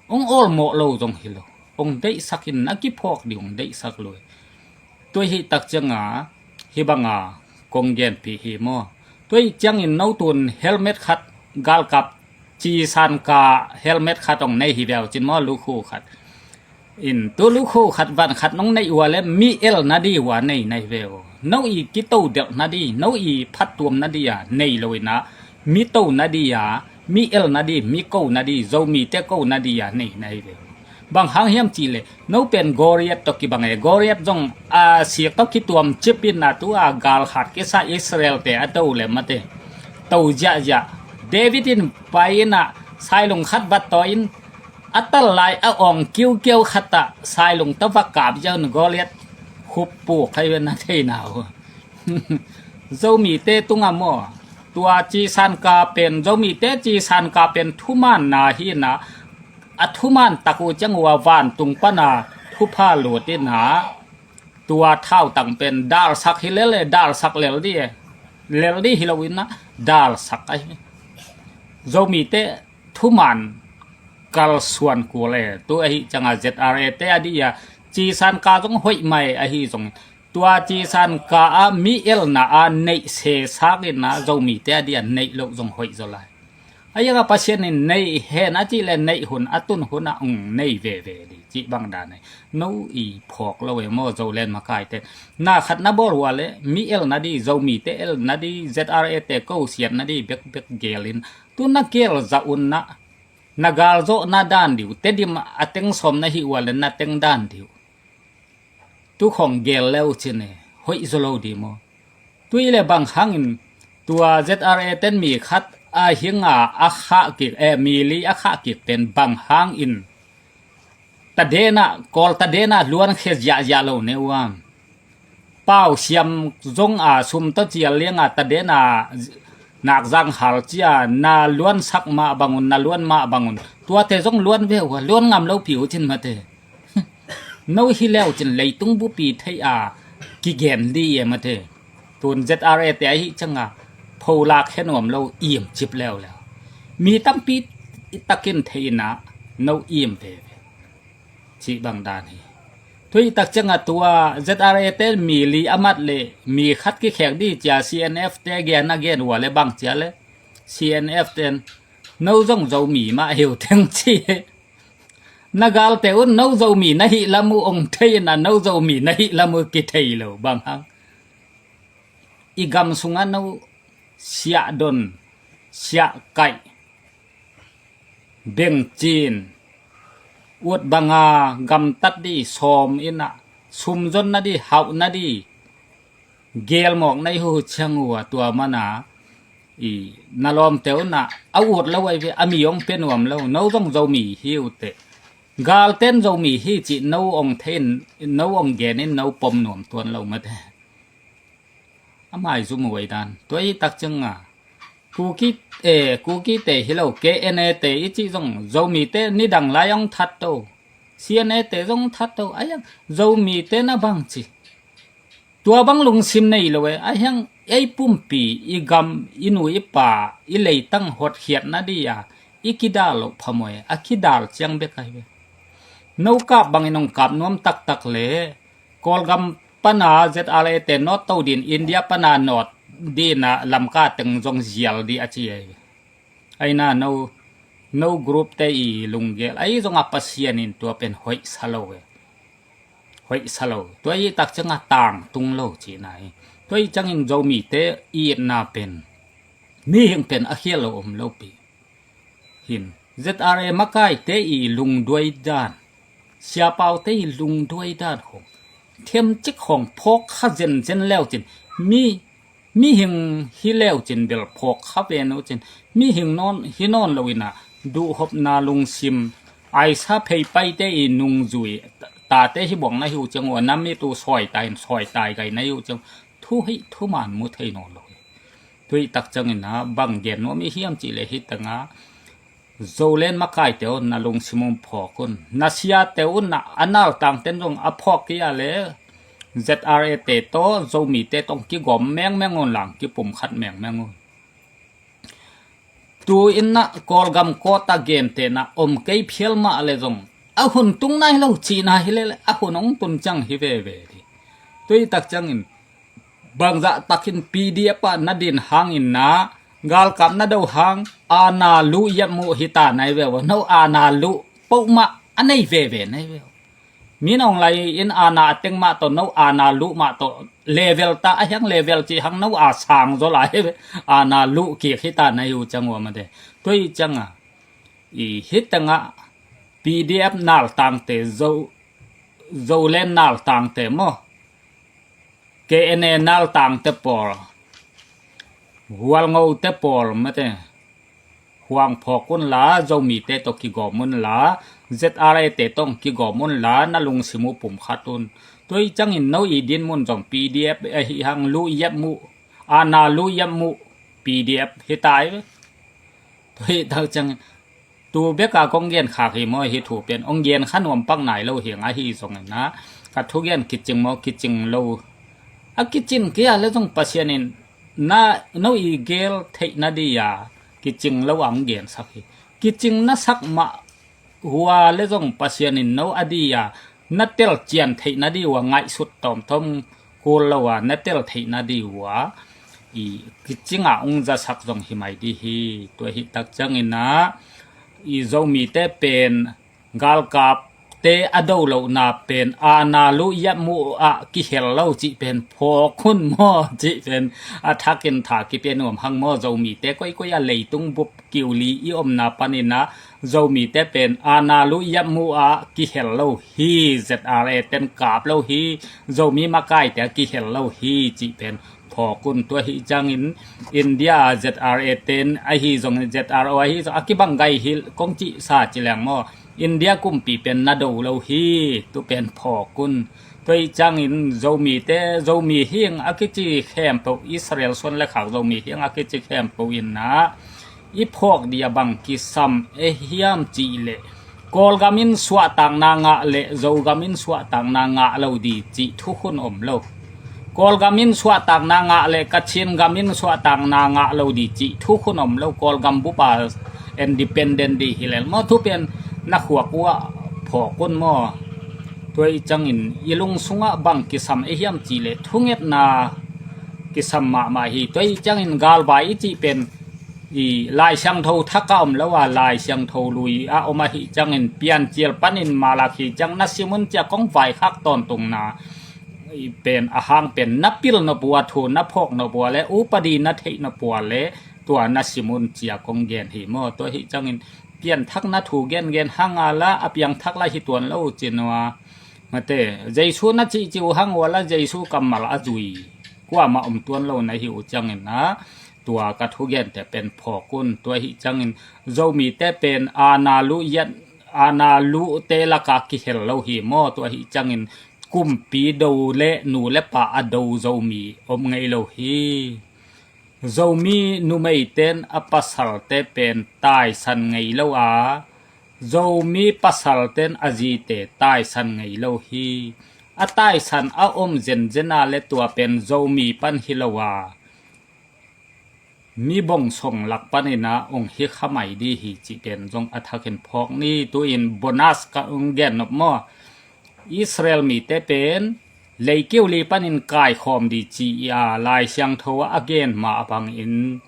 ong awlmawh lo zong hi lo, ong deihsak in na kiphawk ding ong deihsak lo. Tua hi tak cianga hi banga kong genpih hi maw? Tua hi ciangin no tun helmet khat galkap cisanka helmet khat ong nei hi veu cin maw, lukhu khat. In tu lukhu khat van khat nong neih ua le mi el na di ua nei nei ve uh. No i kito delh na di, no i phattuam na di a nei lo ina mi to na di a, mi el na di, mi ko na di, Zomite ko na di a nei nei ve uh. Bang hang hiam cih le no pen Goliath tawh kibang e, Goliath zong a sik tawh kituam cip ina tu a galhat kisa Israel te a to le mate to ziahziah. David in pai ina sailung khat vat taw in a tal lai a awng kiukiau khatah sailung tawh va kap ziau in Goliath khup puk khai ve na theina uh. Zomite tunga maw tua cisanka pen, Zomite cisanka pen thumaanna hi ina a thumaan tak uh ciang ua vantung pana thupha lut ina tua thautang pen dalsak hi lel e, dalsak lel di e. Lel di hi lo ina dalsak ahi. Zomite thumaan kalsuan kul e. Tu ahi cianga Z R A te a di a cisanka zong hoih mai ahi zong tua cisanka a mi elna a neih sesak ina Zomite a di a neih loh zong hoih zaw lai. A yaka Pasian in neih hen a cih le neih hun a tun hun a ong nei veve di cih bang dan e. No i phawk lo e maw Zolen makaite. Na khat na bawl ua le mi el na di, Zomite el na di, Z R A te ko siat na di bekbek gel in tu na gel zah un na na galzawh na dan diu, Tedim a teng sawm na hi ua le na teng dan diu. Tu khong gel leu cin e hoih zaw lo di maw? Tui le bang hangin tua Z R A ten mi khat a hinga a khah kik e, mi li a khah kik pen bang hangin tadena, Kawl tadena luan khia ziahziah lo ne uam? Pau siam zong a sum tawh cial lianga tadena Nakzang hal cia na luansak mah bangun, na luan mah bangun, tuate zong luan ve uh a, luan ngam lopi uh cin mate. No hi leu cin leitung bupi thei a kigen di e mate. Tun Z R A te ahi cianga pholak he nuam lo, im cip leuleu. Mi tampi takin thei inah no im veve. Cih bang dan hi. Tui tak cianga tua Z R A te mi li a mat le mi khat kikhek di cia C N F te gen a gen ua le bang cia le C N F ten no zong Zomi mah hiu teng ci. Na galte un no Zomi na hih lam uh ong thei inah no Zomi na hih lam uh kithei lo bang hang. I gam sungah no siahdon, siahkaih, bengcin, ut banga gamtat di, sawm inah sumzon na di, hauh na di, gelmawk na i hu ciang uh a, tua mana i na lawmte unah a ut lo ai ve, a mi ong pia nuam lo, no zong Zomi hi uh teh. Galten Zomi hi cih no ong thei in, no ong gen in no pom nuam tuan lo mate. A maizum uh ai dan. Tua i tak cianga Kuki, eh, Kuki te hi lo, K N A te i cih zong Zomi te nidang lai ong that to. C N A te zong that to. A hiang Zomi te na bang ci. Tua bang lungsim nei lo e. A hiang ei pumpi, i gam, i nu i pa, i leitang hotkhiat na di a i kidal loh phamawh e. A kidal ciang bek ai ve. No kap bangin ong kap nuam taktak le Kawlgam pana Z R A te nawt to din, India pana nawt dina Lamka teng zong zial di a ci ei. Aina no, no group te i lunggel ai zong a Pasian in tua pen hoih sa lo e. Hoih sa lo. Tua i tak cianga tangtung lo cihna hi. Tua i ciangin Zomi te i itna pen mihing pen a khial lo om lopi. Hin Z R A makaite i lungduai dan, siapaute i lungduai dan khong themcik khong phawk kha zenzen leu cin, mi, mihing hi leu cin bel phawk kha ven uh cin, mihing nawn hi nawn lo inah duhhopna lungsim, aisa pheipaite i nungzui, tate hi bawng na hi uh ciang uh a, na mit uh sawitai in sawitai gai na hi uh ciang, thu hih thuman mu thei nawn lo hi. Tui tak ciangin a bang gen nuam i hiam cih le hi tanga Zoland makaite un na lungsim un phawk un. Na siate un na a naltangten zong a phawk kei a le Z R A te tawh Zomite tawh kigawm mengmeng un lang kipumkhat mengmeng un. Tu in na Kawlgam kawta gente na om kei phial mah le zong a hun tung nai lo cihna hi lele a hun hong tun ciang hi veve hi. Tui tak ciangin bangzah takin P D F ah na din hangin na galkap na do hang aana luh yep muh hi ta nai ve uh. No aana luh poh mah a nei veve nai ve uh. Min ong lai in aana a teng mah tawh no aana luh mah tawh level ta a hiang level ci hang no a sang zaw lai aana luh kik hi ta nai uh ciang uh a mate. Tui cianga i hi tengah P D F naltangte Zo, Zoland naltangte maw, K N A naltangte pawl, Hualngote pawl mate, huang phawk unla, Zomite tawh kigawm unla, Z R A te tawh kigawm unla, na lungsim uh pumkhat un. Tui ciangin no i din mun zong P D F ahi hang luh yep muh, aana luh yep muh P D F hi tai ve. Tui tak ciangin tu beka kong gen khak hi maw, hi thu pen ong gen kha nuam pak nai lo hi ing. Ahi zongin a ka thugen kicing maw, kicing lo, a kicin kei a le zong Pasian in na no i gel theih na di a kicing lo a ong gensak hi. Kicing na sak mah hua le zong Pasian in no a di a na telcian theih na di uh a ngaihsut tawmtawm kul lo a na tel theih na di uh a i kicing a ong zasak zong hi mai di hi. Tua hi tak ciangin a i Zomite pen galkapte a do lohna pen aana luh yep muh ah kihel lo cih pen phawk hun maw, cih pen a thakin tha kipia nuam hang maw. Zomite koikoi a leitung bup kiuli i omna panin a Zomite pen aana luh yep muh ah kihel lo hi. Z R A ten kap lo hi. Zomi makaite a kihel lo hi cih pen phawk un. Tua hi ciangin India Z R A ten ahi zongin Z R O ahi zong a kibang gai hi kong cihsa ci leng maw, India kumpi pen na do lo hi, tu pen phawk un. Tua hi ciangin Zomite, Zomi hing a kici khempeuh, Israel suan le khak Zomi hing a kici khempeuh in ah i phawk ding a bang kisam e hiam cih leh, Kawlgam in suahtakna ngah leh Zogam in suahtakna ngah lo ding cih thukhun om lo. Kawlgam in suahtakna ngah leh Kachin gam in suahtakna ngah lo ding cih thukhun om lo. Kawlgam bup a independent ding hi lel maw, thu pen na khuak uh ah phawk un maw. Tua hi ciangin i lung sungah bang kisam e hiam cih leh thungetna kisam mahmah hi. Tua hi ciangin galvai i cih pen i Lai Siangtho thak a om lo a, Lai Siangtho lui a om ahi ciangin Piancil panin Malakhi ciang na sim un ci-a kong vaikhak tawntungna i pen a hang pen na pil nop uh a, thu na phawk nop uh a le upadi na theih nop uh a le tua na sim un ci-a kong gen hi maw. Tua hi ciangin pianthakna thu gengen hang a la a piangthak la hi tuan lo uh ci-in uh a, mate, Jesu na cihcih uh hang uh a la Jesu kammal a zui kuamah om tuan lo na hi uh ciangin ah tua ka thugente pen phawk un. Tua hi ciangin Zomite pen aana luh iat, aana luhte laka kihel lo hi maw. Tua hi ciangin kumpi do le nu le pa a do Zomi om ngei lo hi. Zomi numeite'n a pasalte pen taisan ngei lo a, Zomi pasalte'n a zite taisan ngei lo hi. A taisan a om zenzen a le tua pen Zomi pan hi lo a, mi bong song lak panin ah ong hi kha mai ding hi cih pen zong a thakin phawk ni. Tu-in bonus ka ong gen nop maw. Israel mite pen leikiu li panin kaikhawm ding ci-a Lai Siangtho ah a gen mah bangin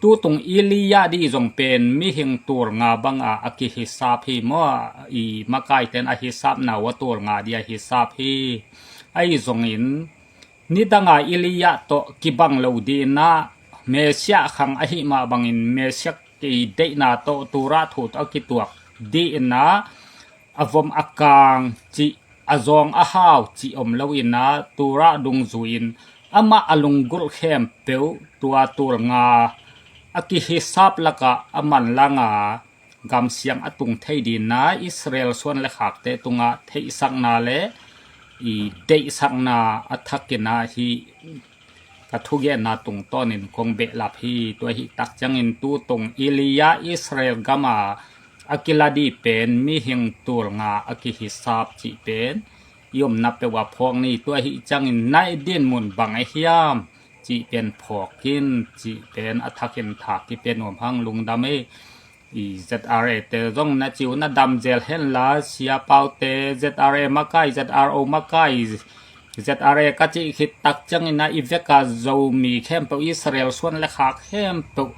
tutung Elijah ding zong pen mihing tul nga banga a kihisap hi maw. I makaite'n a hisapna uh a tul nga ding a hisap hi. Ahi zongin nidanga Elijah tawh kibang lo dingin ah Messiah khang ahi mah bangin Messiah i deihna tawh Torah thu tawh a kituak dingin ah a vom a kang cih, a zawng a hau cih om loin ah Torah dungzui-in amah a lunggulh khempeuh tua tul nga a kihisap lakah a manlang a gamsiang a tung thei dingin ah Israel suan le khakte tungah theihsakna le i deihsakna a thakin ah hih ka thugenna tungtawnin kong behlap hi. Tua hih tak ciangin tutung Elijah Israel gama a kila ding pen mihing tul nga a kihisap cih pen i omna peuh a phawk ni. Tua hih ciangin na i dinmun bang a hiam cih pen phawk in, cih pen a thakin thak i pe nuam hang. Lungdam ei. I Z R A te zong na ci uh na dam zel hen la, Sia Pau te Z R A makai, Z R O makai, Z R A ka cih khit tak ciangin ah i vek a Zomi khempeuh, Israel suan le khak khempeuh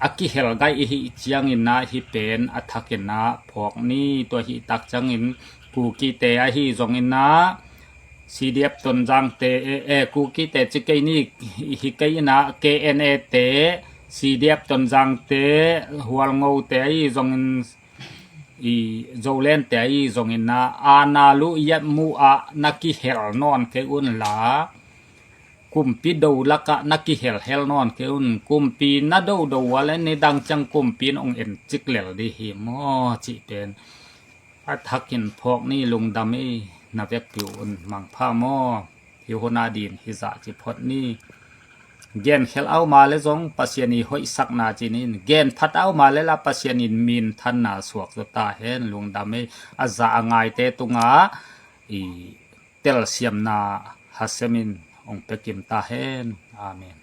a kihel gai i hih ciangin ah hih pen a thakin ah phawk ni. Tua hih tak ciangin Kuki te ahi zongin ah C D F Tonzang te, eh, eh, Kuki te ci kei ni, hi kei in ah K N A te, C D F Tonzang te, Hualngo te ahi zongin i Zoland te ahi zongin ah aana luh iat muh ah na kihel nawn kei un la, kumpi do lakah na kihelhel nawn kei un. Kumpi na dodo uh a le nidang ciang kumpi in ong en cik lel ding hi maw cih pen a thakin phawk ni. Lungdam ei. Na vekpi un mangpha maw. Hih hun a dingin hih zah ci phot ni. Gen khel a om a le zong Pasian i hoihsakna ci-in, gen phat a om a le la Pasian in minthanna suak zaw ta hen. Lungdam ei. A za a ngaite tungah i telsiamna Hashem in ong pia kim ta hen. Amen.